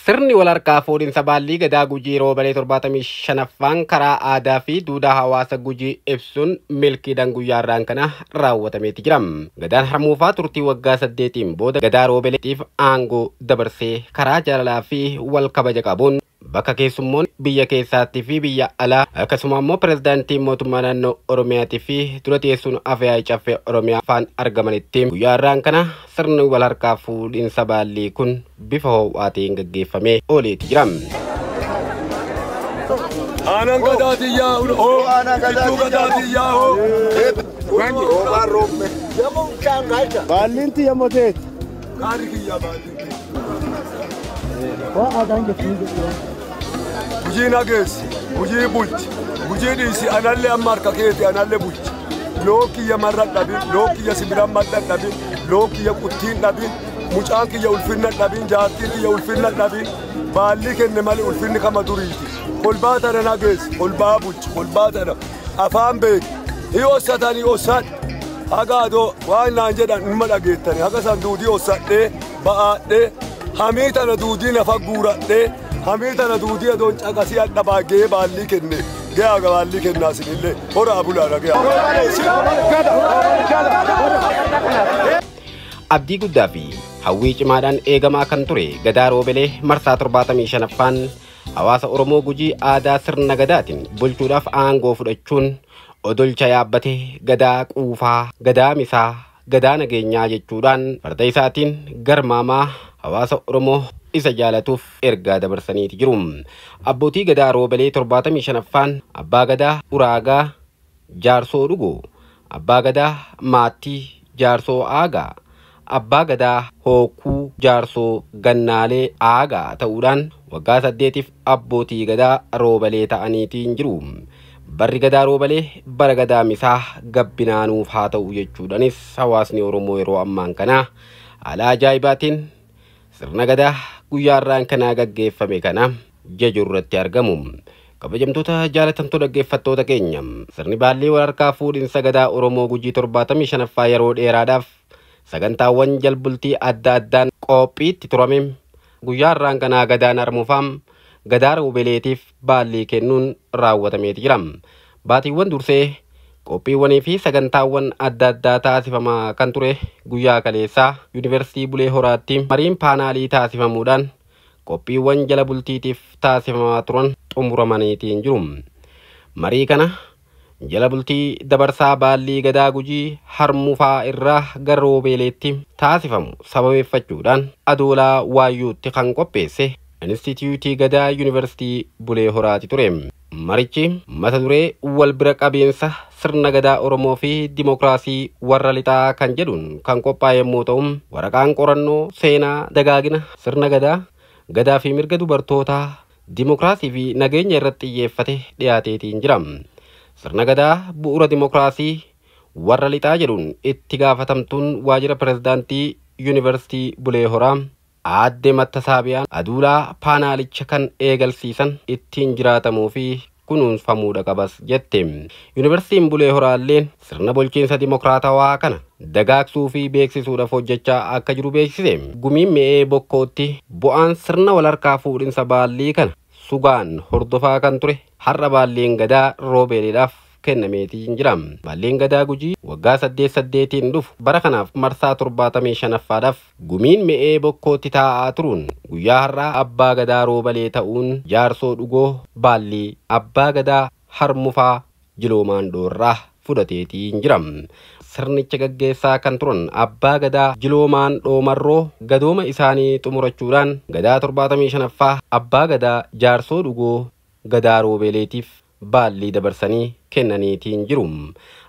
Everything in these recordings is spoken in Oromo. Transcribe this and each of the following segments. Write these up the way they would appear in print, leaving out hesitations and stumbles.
Sirni wal harkaa fuudhinsa baallii gadaa Gujii Roobalee 75ffaan karaa aadaa fi duudhaa hawaasa Gujii ibsuun milkiidhaan guyyaa har'aan kana raawwatameeti jira. Gadaan Harmuufaa turtii waggaa 8 booda gadaa Roobaleetiif aangoo dabarsee karaa jaalalaa fi wal kabaja qabuun bakka keessummoon biyya keessaatti fi biyya alaa akkasuma immoo pirezidaantiin mootummaa naannoo Oromiyaatii fi dura teessuun Afyaa'ii Caffee Oromiyaa afaan argamanitti guyyaa har'aan kana sirni wal harkaa fuudhinsa baallii kun bifa ho'aatiin gaggeeffamee ooleeti jira. Aanaan gadaatiyyaa hoo gidduu gadaatiyyaa hoo. Baallinti yemmuu ta'eeti. Gaarri kiyyaa baallinti. Waa aadaan jettu. Gujii nageessi, gujii bulchi, gujii dhiisi anallee amma harka keeti anallee bulchi. Loon kiyya marra dhabin, loon kiyya sibilan madda dhabin, loon kiyya quttiin dhabin, mucaan kiyya ulfinna dhabin, jaartiin kiyya ulfinna dhabin, baalli kenne malee ulfinni kama duriiti. Kolbaa tana nageessi, kolbaa bulchi, kolbaa tana afaan beeki. Hi'ossatanii ossadhu. Haga adoo waan naan jedhan numa dhageettani. Haga san duudii ossadhee ba'aadhee hamii tana duudii nafa guuradhee hamii tana duudii adoon caqasii hadha baagee baallii kenne. Ga'aa baallii kennaa isinillee horaa bulaa dhaga'aa. Abdii guddaa fi hawwii cimaadhaan eegamaa kan ture gadaa Roobelee marsaa 75ffaan hawaasa Oromoo Gujii aadaa sirna gadaatiin bulchuudhaaf aangoo fudhachuun odolcha yaabbatee gadaa quufaa, gadaa misaa, gadaa nageenyaa jechuudhaan farda isaatiin garmaamaa hawaasa Oromoo isa jaalatuuf ergaa dabarsaniiti jiru. Abbootii gadaa Roobelee 75ffaan Abbaa Gadaa Uraagaa Jaarsoo Dhugoo, Abbaa Gadaa Maattii Jaarsoo Aagaa, Abbaa Gadaa Hookuu Jaarsoo Gannaalee Aagaa ta'uudhaan waggaa 8tiif abbootii gadaa Roobelee ta'aniitiin jiru. Barri gadaa Roobelee bara gadaa misaa gabbinaanuuf haa ta'u jechuudhaanis hawaasni Oromoo yeroo ammaan kana haala ajaa'ibaatiin sirna gadaa guyyaa har'aan kanaa gaggeeffame kana jaju irratti argamu. Kabajamtoota jaalatamtoota dhaggeeffattoota keenya, sirni baallii wal harkaa fuudhinsa gadaa Oromoo Gujii 75ffaa yeroo dheeraadhaaf sagantaawwan jalbultii adda addaan qophiitti turame guyyaa har'aan kanaa gadaan Harmuufaam gadaa Roobeleetiif baallii kennuun raawwatameeti jira. Baatiiwwan dursee qophiiwwanii fi sagantaawwan adda addaa taasifamaa kan ture guyyaa kaleessaa Yuunivarsiitii Bulee Horaatti mariin paanaalii taasifamuudhaan qophiiwwan jala bultiitiif taasifamaa turan xumuramaniitiin jiru. Marii kana jala bultii dabarsaa baallii gadaa Gujii Harmuufaa irraa gara Roobeleetti taasifamu sababeeffachuudhaan Adoolaa Waayyuutti kan qopheesse Inistitiyuutii Gadaa Yuunivarsiitii Bulee Horaati ture. Marichi mata duree wal bira qabiinsa sirna gadaa Oromoo fi dimokiraasii warra lixaa kan jedhuun kan qophaa'e yommuu ta'u, waraqaan qorannoo seenaa dagaagina sirna gadaa, gadaa fi mirga dubartootaa, dimokiraasii fi nageenya irratti xiyyeeffate dhiyaateetiin jira. Sirna gadaa bu'uura dimokiraasii warra lixaa jedhuun itti gaafatamtuun waajjira pirezidaantii Yuunivarsiitii Bulee Horaa Aadde Mattasaabiyaan Aduulaa paanaalicha kan eegalsiisan ittiin jiraatamuu fi kunuunfamuudha qabas jette. Yuunivarsiitiin Bulee Horaalleen sirna bulchiinsa dimokiraatawaa kana dagaagsuu fi beeksisuudhaaf hojjechaa akka jiru beeksise. Gumiin mi'ee bokkootti bu'aan sirna wal harkaa fuudhinsa baallii kana sugaan hordofaa kan ture har'a baalliin gadaa Roobeleedhaaf kennameetiin jira. Baalliin gadaa Gujii waggaa 8-8 dhufu bara kanaaf marsaa 75ffaadhaaf gumiin mi'ee bokkootti taa'aa turuun guyyaa har'aa abbaa gadaa Roobalee ta'uun Jaarsoo Dhugoo baallii abbaa gadaa Harmufaa Jiloomaan Dhoorraa fudhateetiin jira. Sirnicha gaggeessaa kan turan abbaa gadaa Jiloomaan Dhoomarroo gadooma isaanii xumurachuudhaan gadaa 75ffaa abbaa gadaa Jaarsoo Dhugoo gadaa Roobeleetiif baallii dabarsanii kennaniitiin jiru.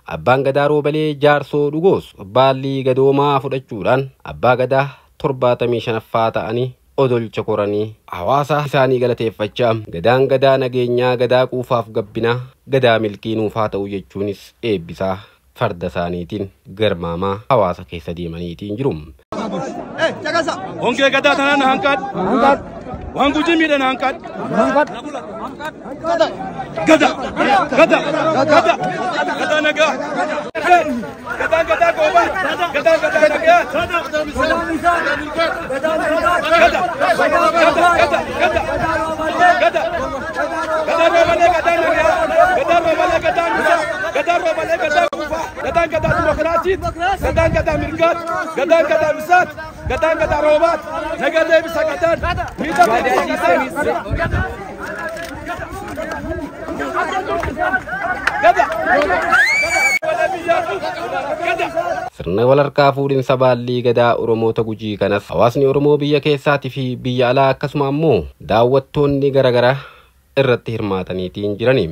Abbaan gadaa Roobelee Jaarsoo Dhugoos baallii gadoomaa fudhachuudhaan abbaa gadaa 75ffaa ta'anii odolcha koranii hawaasa isaanii galateeffachaa gadaan gadaa nageenyaa, gadaa quufaaf gabbinaa, gadaa milkii nuufaa ta'u jechuunis eebbisaa farda isaaniitiin garmaamaa hawaasa keessa deemaniitiin jiru. Hongee gadaa tanaan hanqaadhu. Waan Gujii miidhan hanqadhu. Gada! Gada! Gada! Gada nagaa! Gadaan gadaa goobaa! Gadaan gadaa nagaa! Gada! Gada! Gada! Gada! Gada! Gadaa roobalee gadaa nagaa! Gadaa roobalee gadaa misaa! Gadaa roobalee gadaa kuufaa! Gadaan gadaa dimokiraasiiti! Gadaan gadaa mirgaati! Gadaan gadaa misaati! Gadaan gadaa roobaati! Nagaa deebisa gadaan! Miidhaa deebisa gadaan! Gada! Sirna walharkaa fuudhinsa baallii gadaa Oromoota Gujii kanas hawaasni Oromoo biyya keessaatii fi biyya alaa akkasuma ammoo daawwattoonni garaagaraa irratti hirmaataniitiin jirani.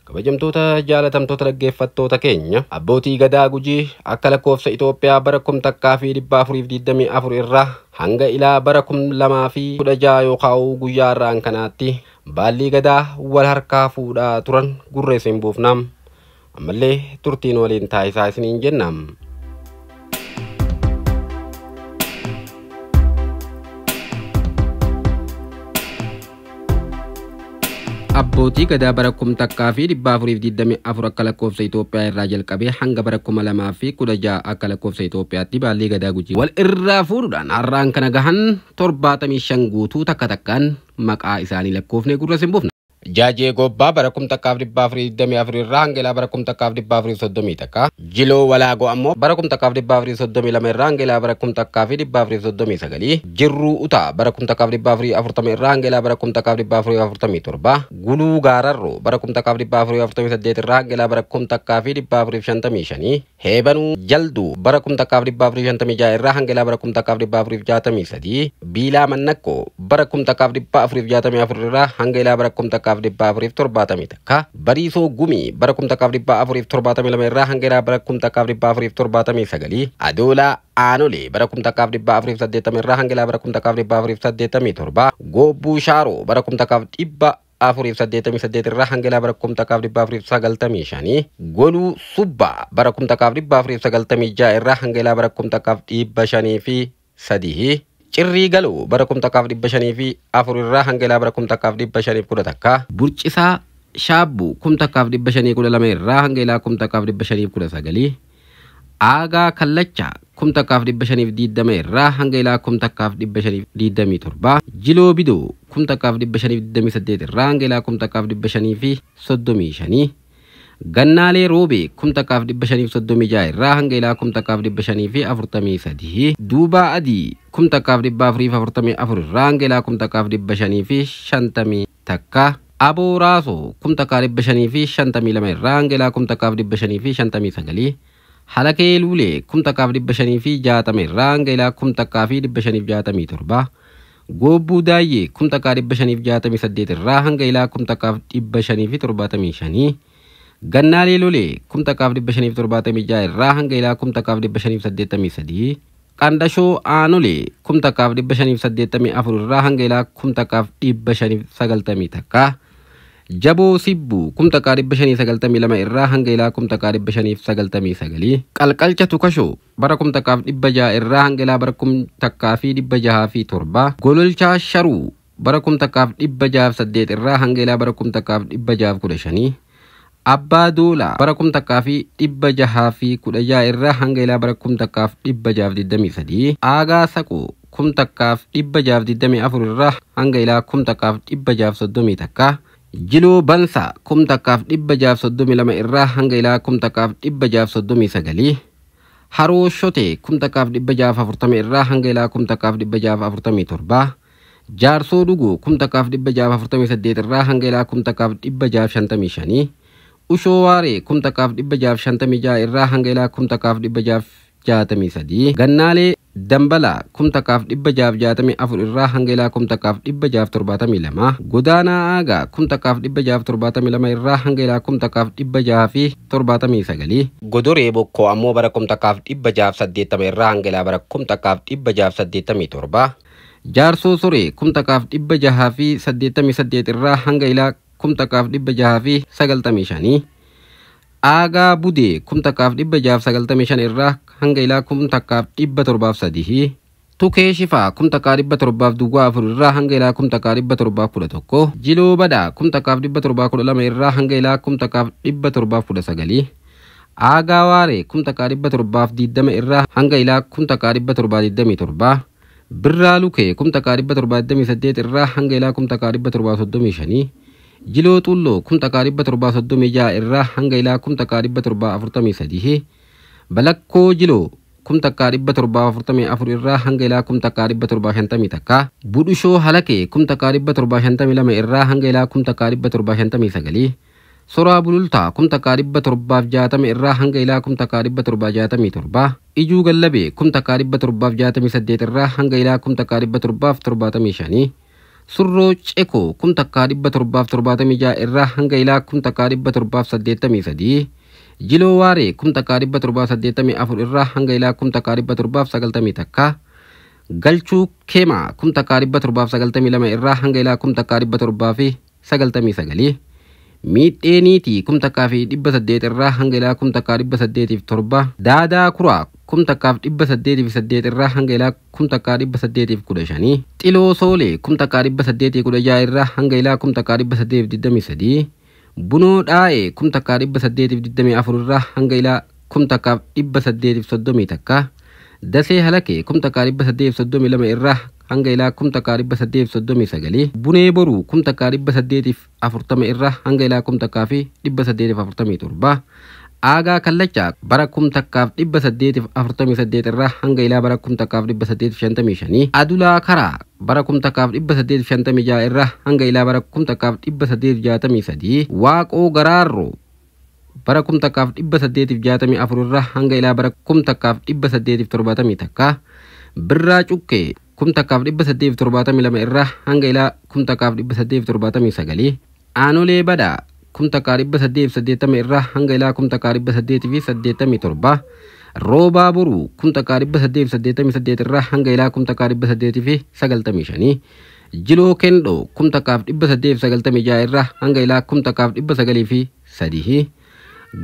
Kabajamtoota jaalatamtoota dhaggeeffattoota keenya, abbootii gadaa Gujii akka lakkoofsa Itoophiyaa bara 1424 irraa hanga ilaa bara 2016 yookaan guyyaa irraan kanaatti baallii gadaa wal harkaa fuudhaa turan gurreessin buufnaam. Ammallee turtiin waliin taasisaa isiniin jennaam. Abbootii gadaa bara 1424 akka lakkoofsa Itoophiyaa irraa jalqabee hanga bara 2016 akka lakkoofsa Itoophiyaatti baallii gadaa Gujii wal irraa fuudhuudhaan har'aan kana gahan 75 guutuu takka takkaan maqaa isaanii lakkoofnee gurra sin buufna. Jaajee Gobbaa bara 1424 irraa hanga ilaa bara 1431. Jiloo Walaagoo ammoo bara 1432 irraa hanga ilaa bara 1439. Jirruu Utaa bara 1440 irraa hanga ilaa bara 1447. Guluu Gaararroo bara 1448 irraa hanga ilaa bara 1455. Heebanuu Jalduu bara 1456 irraa hanga ilaa bara 1463. Biilaa Mannakkoo bara 1464 irraa hanga ilaa bara 1471. Bariisoo Gumii bara 1472 irraa hanga ilaa bara 1479. Adoolaa Aanolee bara 1480 irraa hanga ilaa bara 1487. Goobbuu Shaaroo bara 1488 irraa hanga ilaa bara 1495. Goluu Subbaa bara 1496 irraa hanga ilaa bara 1503. Cirrii Galoo bara 1504 irraa hanga ilaa bara 1511. Burcisaa Shaabbuu 1512 irraa hanga ilaa 1519. Aagaa Kallachaa 1520 irraa hanga ilaa 1527. Jiloo Bidoo 1528 irraa hanga ilaa 1535. Gannaalee Roobee 1536 irraa hanga ilaa 1543. Duubaa Adii 1444 irraa hanga ilaa 1551. Aboo Raasoo 1552 irraa hanga ilaa 1559. Halakee Luulee 1560 irraa hanga ilaa 1567. Goobbuu Daayyee 1568 irraa hanga ilaa 1575. Gannaalee Lolee 1576 irraa hanga ilaa 1583. Qandashoo Aanolee 1584 irraa hanga ilaa 1591. Jaboo Sibbuu 1592 irraa hanga ilaa 1599. Qalqalcha Tukashoo bara 1600 irraa hanga ilaa bara 1607. Gololchaa Sharuu bara 1608 irraa hanga ilaa bara 1615. Abbaa Duulaa bara 1616 irraa hanga ilaa bara 1623. Aagaa Saqoo 1624 irraa hanga ilaa 1631. Jiloo Bansaa 1632 irraa hanga ilaa 1639. Haroo Shotee 1640 irraa hanga ilaa 1647. Jaarsoo Dhuguu 1648 irraa hanga ilaa 1655. Ushoo Waaree 1656 irraa hanga ilaa 1663. Gannaalee Dambalaa 1664 irraa hanga ilaa 1672. Godaanaa Aagaa 1672 irraa hanga ilaa 1679. Godoree Bokkoo ammoo bara 1680 irraa hanga ilaa bara 1687. Jaarsoo Soree 1688 irraa hanga ilaa 1695. Aagaa Budee 1695 irraa hanga ilaa 1703. Tukee Shifaa 1704 irraa hanga ilaa 1711, Jiloo Badaa 1712 irraa hanga ilaa 1719, Aagaa Waaree 1720 irraa hanga ilaa 1727, Birraa Lukee 1728 irraa hanga ilaa 1735, Jiloo Xulloo 1736 irraa hanga ilaa 1743, Balakkoo Jiloo 1744 irraa hanga ilaa 1751, Budhushoo Halakee 1752 irraa hanga ilaa 1759, Soraa Bulultaa 1760 irraa hanga ilaa 1767, Ijuu Gallabee 1768 irraa hanga ilaa 1775, Surroo Cekoo 1776 irraa hanga ilaa 1783, Jiloo Waaree 1784 irraa hanga ilaa 1791, Galchuu Keemaa 1792 irraa hanga ilaa 1799, Miidhee Niitii 1800 irraa hanga ilaa 1807, Daadaa Kuraa 1808 irraa hanga ilaa 1815, Xiloo Soolee 1816 irraa hanga ilaa 1823, Bunoo Dhaa'ee 1824 irraa hanga ilaa 1831, Dasee Halakee 1832 irraa hanga ilaa 1839, Bunee Boruu 1840 irraa hanga ilaa 1847, Aagaa Kallachaa bara 1848 irraa hanga ilaa bara 1855, Adulaa Karaa bara 1856 irraa hanga ilaa bara 1863, Waaqoo Garaarroo bara 1864 irraa hanga ilaa bara 1871, Birraa Cuqqee 1872 irraa hanga ilaa 1879, Aanolee Badaa 1880 irraa hanga ilaa 1887, Roobaa Boruu 1888 irraa hanga ilaa 1895, Jiloo Kendhoo 1896 irraa hanga ilaa 1903,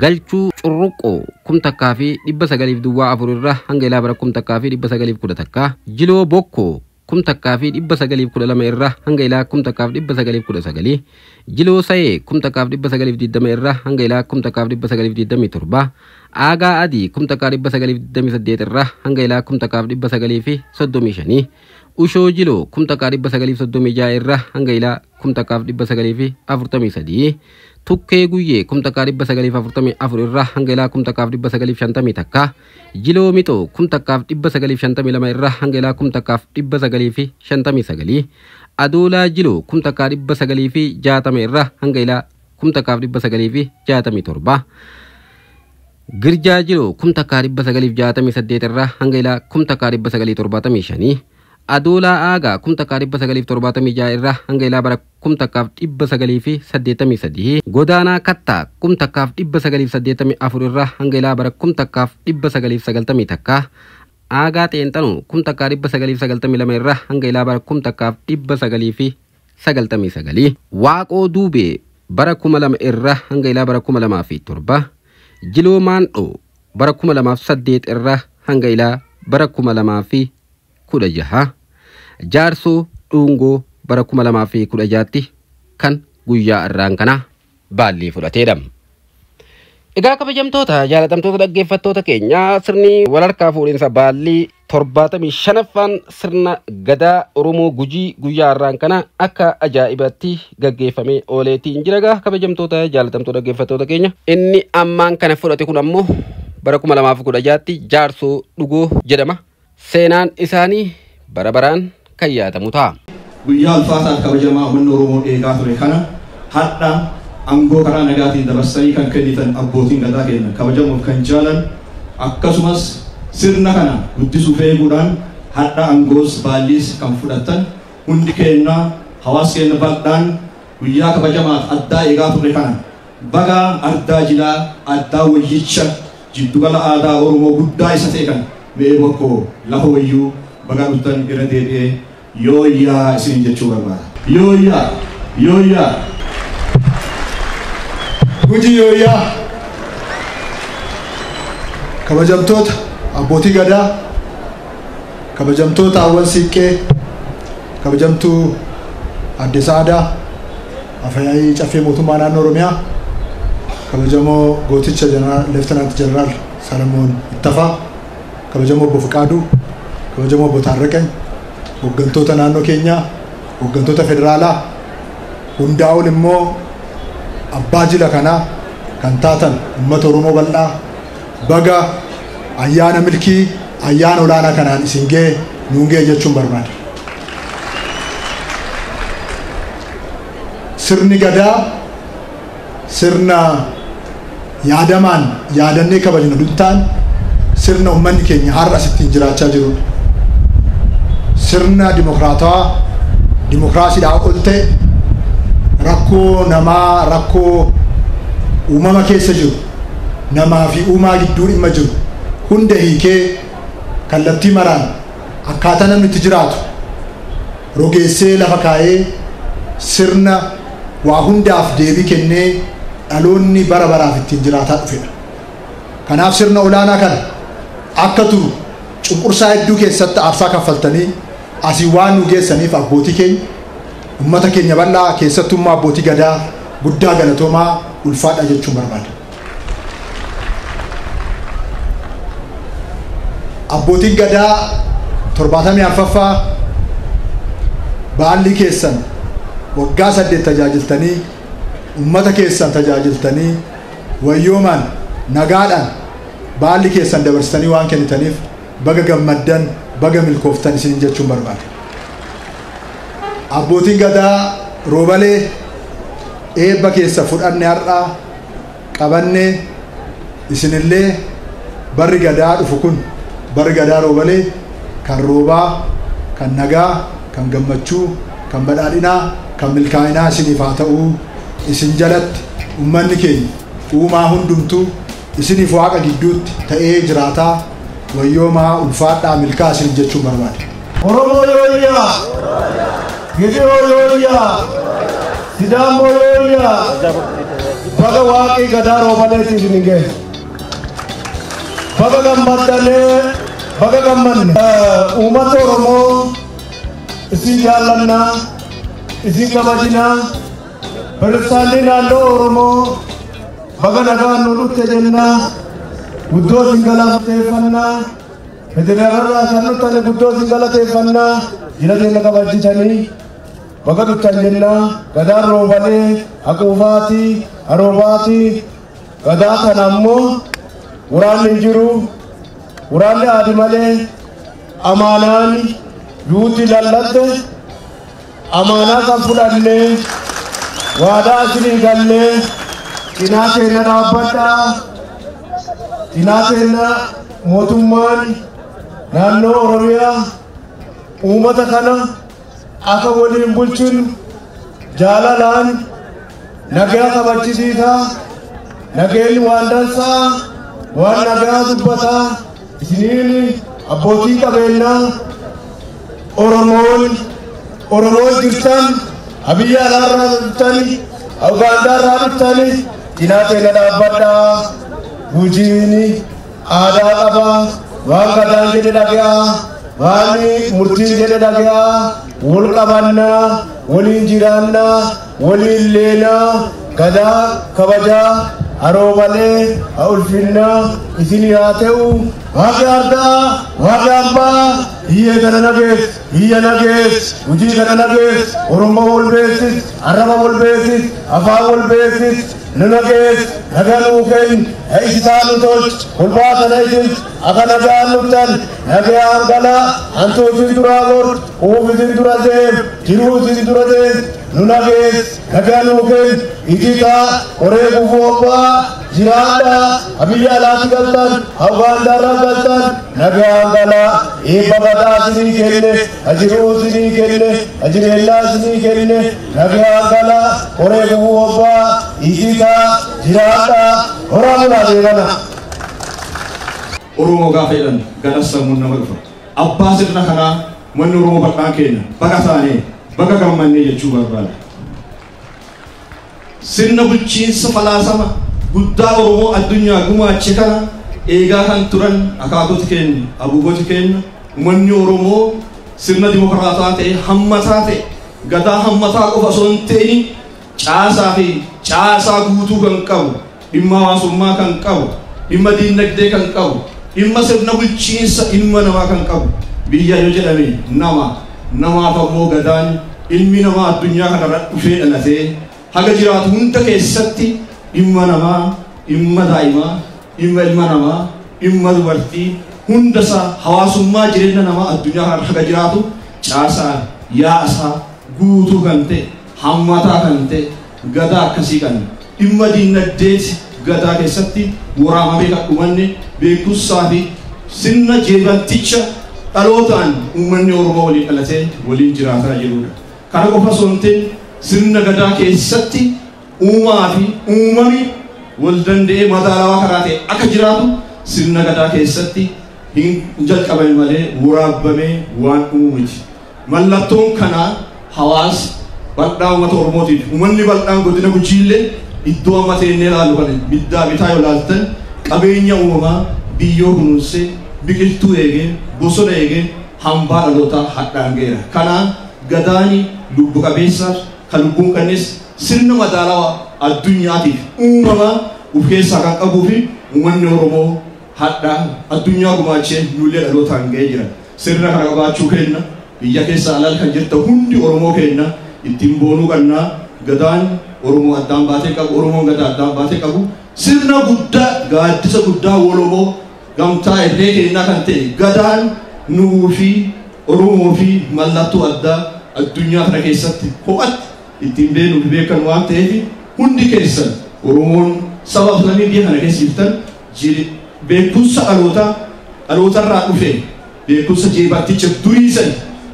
Galchuu Curruqoo 1904 irraa hanga ilaa bara 1911, Jiloo Bokkoo 1912 irraa hanga ilaa 1919, Jiloo Sayee 1920 irraa hanga ilaa 1927, Aagaa Adii 1928 irraa hanga ilaa 1935, Ushoo Jiloo 1936 irraa hanga ilaa 1943, Tukkee Guyyee 1944 irraa hanga ilaa 1951, Jiloo Mixoo 1952 irraa hanga ilaa 1959, Adoolaa Jiloo 1960 irraa hanga ilaa 1967, Girjaa Jiloo 1968 irraa hanga ilaa 1975, Adoolaa Aagaa 1976 irraa hanga ilaa bara 1983, Godaanaa Kattaa 1984 irraa hanga ilaa bara 1991, Aagaa Xeenxanoo 1992 irraa hanga ilaa bara 1999, Waaqoo Duubee bara 2000 irraa hanga ilaa bara 2007, Jiloo Maandhoo bara 2008 irraa hanga ilaa bara 2016, Jaarsoo Dhuungoo bara 2016tti kan guyyaa irraan kana baallii fudhateedha. Egaa kabajamtoota jaalatamtoota dhaggeeffattoota keenya, sirni walharkaa fuudhinsa baallii 75ffaan sirna gadaa Oromoo Gujii guyyaa irraan kana akka ajaa'ibaatti gaggeeffamee ooleetiin jira. Egaa kabajamtoota jaalatamtoota dhaggeeffattoota keenya, inni ammaan kana fudhate kun ammoo bara 2016tti Jaarsoo Dhugoo jedhama. Seenaan isaanii bara baraan kan yaadamu ta'a. Guyyaa ulfaataa kabajamaa uummanni Oromoo eegaa ture kana hadha aangoo karaa nagaatiin dabarsanii kan kennitan abbootiin gadaa keenya kabajamuuf kan jaalan, akkasumas sirna kana guddisuuf eeguudhaan hadha aangoos baalliis kan fudhatan hundi keenya hawaasa keenya bal'aan guyyaa kabajamaaf addaa eegaa ture kana baga ardaa jilaa addaa wayyicha jiddugala aadaa Oromoo guddaa isa ta'e kana me'ee bokkoo lafa wayyuu baga dhuftan irra deebi'ee yooyyaa isin jechuu barbaada. Yooyyaa! Yooyyaa! Gujii yooyyaa! Kabajamtoota abbootii gadaa, Kabajamtoota Hawwan Siiqqee, kabajamtuu Aadde Sa'aadaa, Afyaa'ii Caffee Mootummaa Naannoo Oromiyaa, kabajamoo gooticha Leeftenaant Jeneraal Salamoon Ittafaa, kabajamoo Obbo Fiqaaduu, kabajamoo Obbo Taarraqany, hooggantoota naannoo keenyaa, hooggantoota federaalaa, hundaa ol immoo abbaa jila kanaa kan taatan uummata Oromoo bal'aa baga ayyaana milkii ayyaana olaanaa kanaan isin ga'e nuun ga'e jechuun barbaada. Sirni gadaa sirna yaadamaan yaadannee kabajnu duntaan sirna uummanni keenya har'a ittiin jiraachaa jirudha. Sirna dimokiraatawaa dimokiraasiidhaa ol ta'e rakkoo namaa rakkoo uumama keessa jiru namaa fi uumaa gidduu dhimma jiru hunda hiikee kallattii maraan akkaataa namni itti jiraatu rogeessee lafa kaa'ee sirna waa hundaaf deebii kennee dhaloonni bara baraaf ittiin jiraataa dhufedha. Kanaaf sirna olaanaa kana akka turu cunqursaa hedduu keessatti aarsaa kaffaltanii asii waan nu geessaniif abbootii keenya uummata keenya bal'aa keessattummaa abbootii gadaa guddaa galatoomaa ulfaadha jechuun barbaada. Abbootiin gadaa 74ffaa baalli keessan waggaa 8 tajaajiltanii uummata keessan tajaajiltanii wayyoomaan nagaadhaan baalli keessan dabarsitanii waan kennitaniif baga gammaddan baga milkooftan isiniin jechuun barbaada. Abbootiin gadaa roobalee eebba keessa fudhanne har'aa qabannee isinillee barri gadaa dhufu kun barri gadaa roobalee kan roobaa kan nagaa kan gammachuu kan badhaadhinaa kan milkaa'inaa isiniif haa ta'uu isin jalatti uummanni keenya uumaa hundumtuu isiniif waaqa gidduutti ta'ee jiraataa wayyoomaa ulfaadhaa milkaa isin jechuun barbaada. Oromoo yooyyaa! Gidiyoo yooyyaa! Sidaamoo yooyyaa! Baga waaqii gadaa roobaleetti isin ga'e. Baga gammaddanee baga gammanne. Uummata Oromoo isin jaallannaa isin kabajinaa Pirezidaantii naannoo Oromoo baga nagaan nu dhufte jennaa guddoo isin galateeffannaa federaalarraa kan dhuftan guddoo isin galateeffannaa jila keenya kabajjisanii baga dhuftan jennaa gadaan roobalee haquufaatii haroobaatii gadaa kana ammoo waraanni hin jiru waraanni aadi malee amaanaan yuuti lalladde amaanaa kan fudhannee waadaa isinii gallee cinaa keenya dhaabbadhaa cinaa keenya mootummaan naannoo Oromiyaa uummata kana akka waliin bulchuun jaalalaan nagaa kabachisiisaa nageenyi waan dansaa waan nagaa dubbataa isiniin abbootii qabeenyaa Oromoon jirtan biyya alaarraa dhuftan Ugaandaarraa dhuftan cinaa keenya dhaabbadhaa Gujiin aadaa qabaa waan gadaan jedhe dhaga'a waan murtiin jedhe dhaga'a wal qabannaa waliin jiraannaa waliin leenaa gadaa kabajaa haroobalee haa ulfinnaa isinii haa ta'u waaqni ardaa waaqni abbaa hiyya kana nagees hiyya nagees hojii kana nagees Oromoo wal beeksis arraba wal beeksis afaan wal beeksis nu nagees nagaa nuu kenni isisaa nu tolch ulfaata na isis akka nagaan dhuftan nagaan galaa hantuu isin duraa gort quuf isin dura deem jiruu isin dura deem nu nagees nagaa nuu kenni ititaa qoree gufuu abbaa jiraadhaa biyya alaatti galtan Ugaandaarraa galtan nagaan galaa eebba gadaa isinii kenne ajiruu isinii kenne ajireellaa isinii kenne nagaan galaa qoree gufuu abbaa ititaa jiraadhaa horaa bulaa deemana. Oromoo gaafa jedhan gadas sammuun nama dhufa. Abbaa sirna kanaa manni Oromoo bal'aan keenya baga taanee baga gammannee jechuu barbaada. Sirna bulchiinsa falaasama guddaa Oromoo addunyaa gumaache kana eegaa kan turan akaakota keenya abuugota keenya Uummanni Oromoo sirna dimokiraataa ta'e hammataa ta'e gadaa hammataa qofa osoo hin ta'in caasaa fi caasaa guutuu kan qabu, dhimma hawaasummaa kan qabu, dhimma diinagdee kan qabu, dhimma sirna bulchiinsa ilma namaa kan qabu biyya yoo jedhame nama namaaf ammoo gadaan ilmi namaa addunyaa kanarra dhufee dhalatee haga jiraatu hunda keessatti dhimma namaa, dhimma daa'imaa, dhimma ilma namaa, dhimma dubartii hundasaa hawaasummaa jireenya namaa addunyaa kanarra haga jiraatu caasaa yaasaa guutuu kan ta'e hammataa kan ta'e gadaa akkasii kan dhimma diinagdeeti gadaa keessatti waraabamee kan dhumanne beekumsaa fi sirna jeebanticha dhalootaan uummanni Oromoo waliin dhalatee waliin jiraataa jirudha. Kana qofa osoo hin ta'in sirna gadaa keessatti uumaa fi uumami wal danda'ee madaalawaa karaa ta'e akka jiraatu sirna gadaa keessatti hin jalqabame malee waraabamee waan uumu miti. Mallattoon kanaa hawaasa bal'aa uummata Oromootiif uummanni bal'aan godina Gujiillee iddoo amma teennee ilaallu kana biddaa bitaa yoo ilaaltan qabeenya uumamaa biyyoo kunuunsee biqiltuu eegee bosona eegee hambaa dhalootaa hadhaan ga'eera. Kanaan gadaani lubbu qabeessaaf kan lubbuun qabnes sirna madaalawaa addunyaatiif uumamaa of keessaa kan qabuu fi uummanni Oromoo hadhaa addunyaa gumaachee nullee dhalootaan ga'ee jira. Sirna kana qabaachuu kenna biyya keessa alal kan jirtan hundi Oromoo kenna ittiin boonuu qabna. Gadaan Oromoo addaan baatee qabu, Oromoon gadaa addaan baatee qabu sirna guddaa gaaddisa guddaa Oromoo gamtaa irree kennaa kan ta'e gadaan nuu fi Oromoo fi mallattoo addaa addunyaa kana keessatti ho'atti ittiin beenuu fi beekan waan ta'eef hundi keessan Oromoon saba filamii biyya kana keessa jirtan beekumsa dhalootarraa dhufe beekumsa jeebatticha duriisan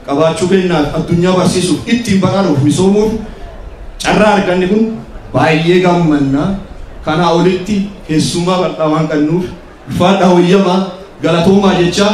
qabaachuu kennaaf addunyaa barsiisuuf ittiin badhaadhuuf misoomuuf carraa arganne kun baay'ee gammannaa. Kanaa olitti keessummaa bal'aa waan qabnuuf ulfaadhaa hoyyamaa galatoomaa jechaa.